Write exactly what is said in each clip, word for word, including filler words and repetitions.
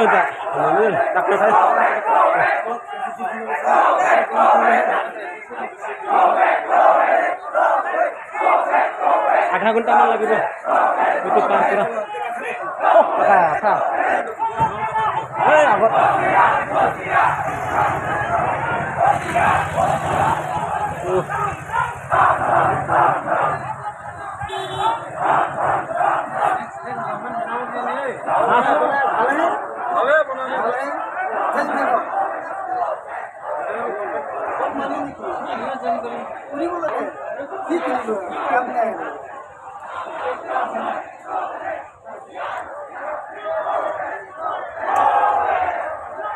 Doctor saheb. আধা ঘন্টা মান লাগিব। এইটো পাৰ কৰা। অ, আধা, আধা। এই আগত। উহ।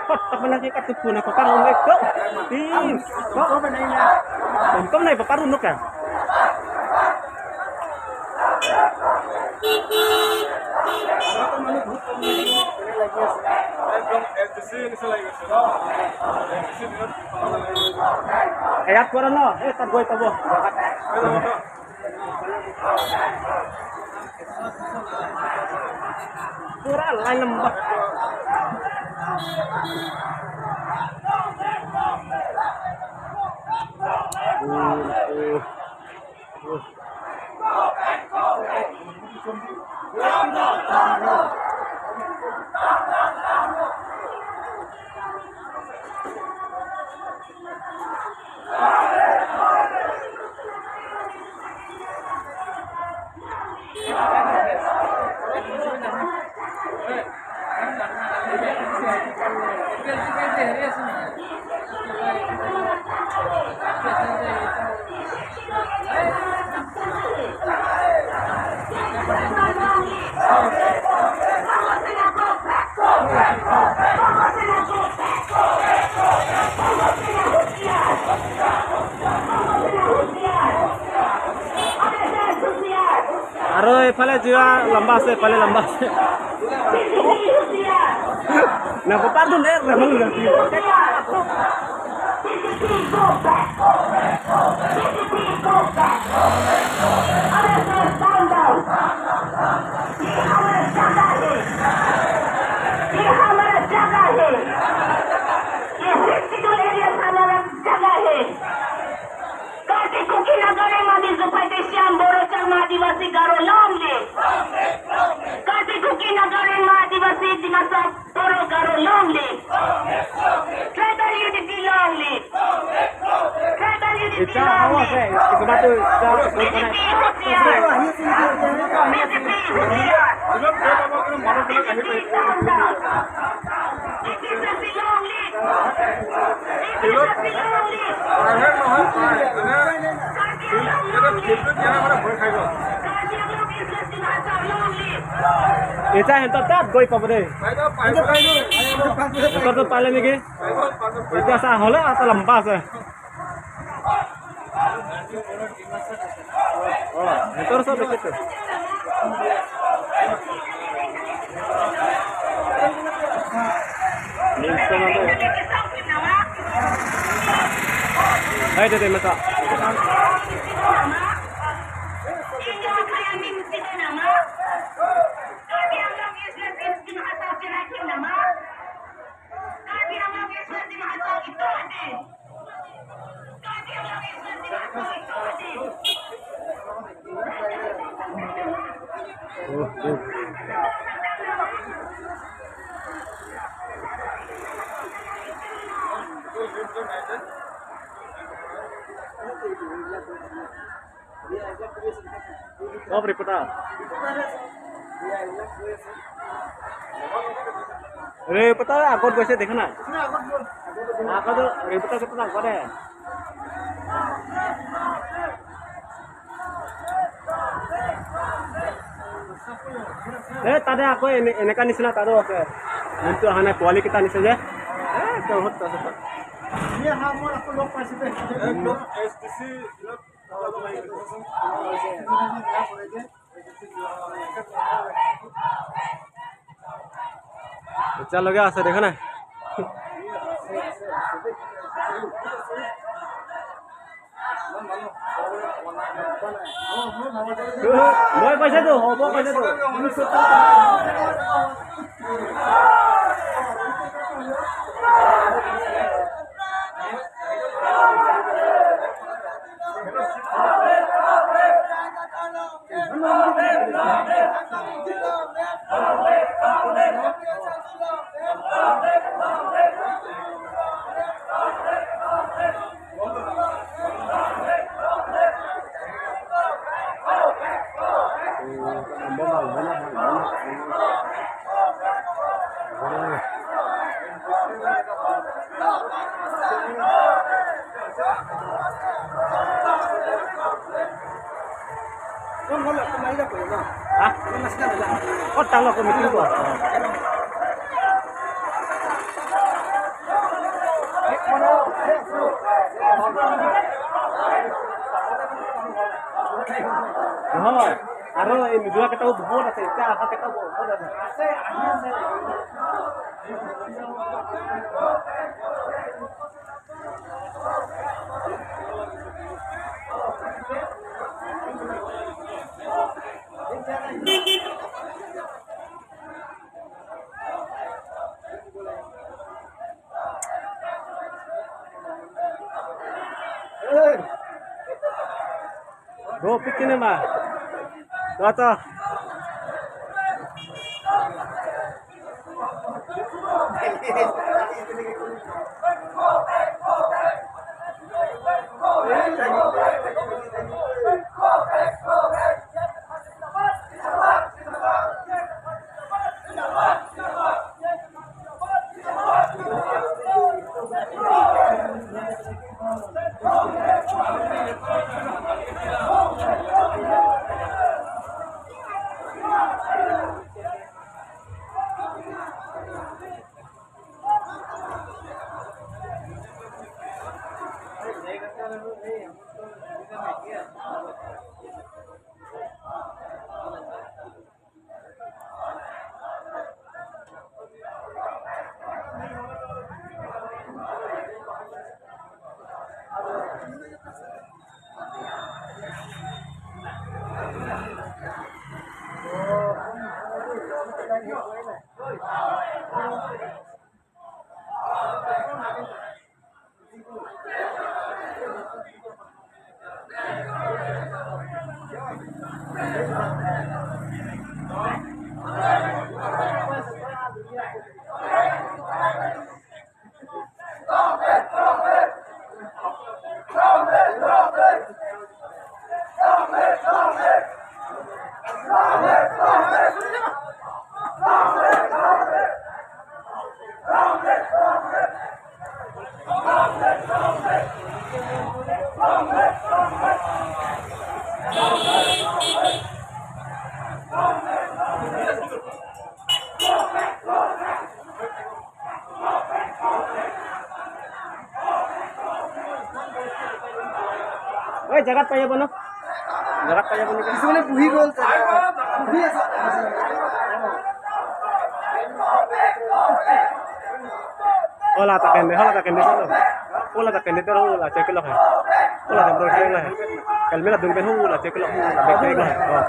Kot, tak mana sih katupu na, kot, kan, ko. Tim. Ko. Kom, kom, nai, paparun, no, ka. Yaat kora, no, eh, tak goi tabo. Pura line lamba. Aro ephale jua lamba ase, ephale lamba ase. Na, paparun, eh, ramang lagi. Karbi Kuki Naga Rengma Mizo Paite Shyam Bodo Changma Adivasi Garo long live. Karbi Kuki Naga Rengma Adivasi Dimasa Bodo Garo long live. Tribal unity long live. Tribal unity long live. B J P husiar. B J P husiar. B J P down, down. B J P long live. Echa hentok tat goi pabo de. Hentok tu pale niki. Echa sa hole ata lamba ase. Oh, entonces, ¿de qué te? Hai, dede, mata. Reporter. Reporter আগত গৈছে, দেখা নাই? আগত reporter কেইটা আগতে। এ, তাতে আকৌ এনে-, এনেকা নিচিনা তাতো আছে। যোনটো অহা নাই, পোৱালি কেইটা আনিছে যে। এ, বহুত আছে। একদম এছ ডি চি এতিয়ালৈকে আছে, দেখা নাই? মই কৈছেতো, হ'ব কৈছেতো। Ha? Kot tanglo ko meeting ko. Hoi, aro ini dua keta bobot ase, keta bobot ase. Go, pick ini mah. Tuh, tuh. Oi, jagat paya bono. Jagat paya bono. Isone buhi gol. Buhi asa. Hola ta kende, hola ta kende, hola. Hola ta kende, hola, check lo hai. Hola ta bro, check lo hai. Kalmela dun pen hola, check lo, hola, back, back lo hai. Oh.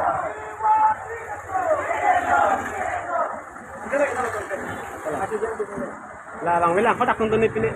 La, lang mela, hola, kung dun ni pini.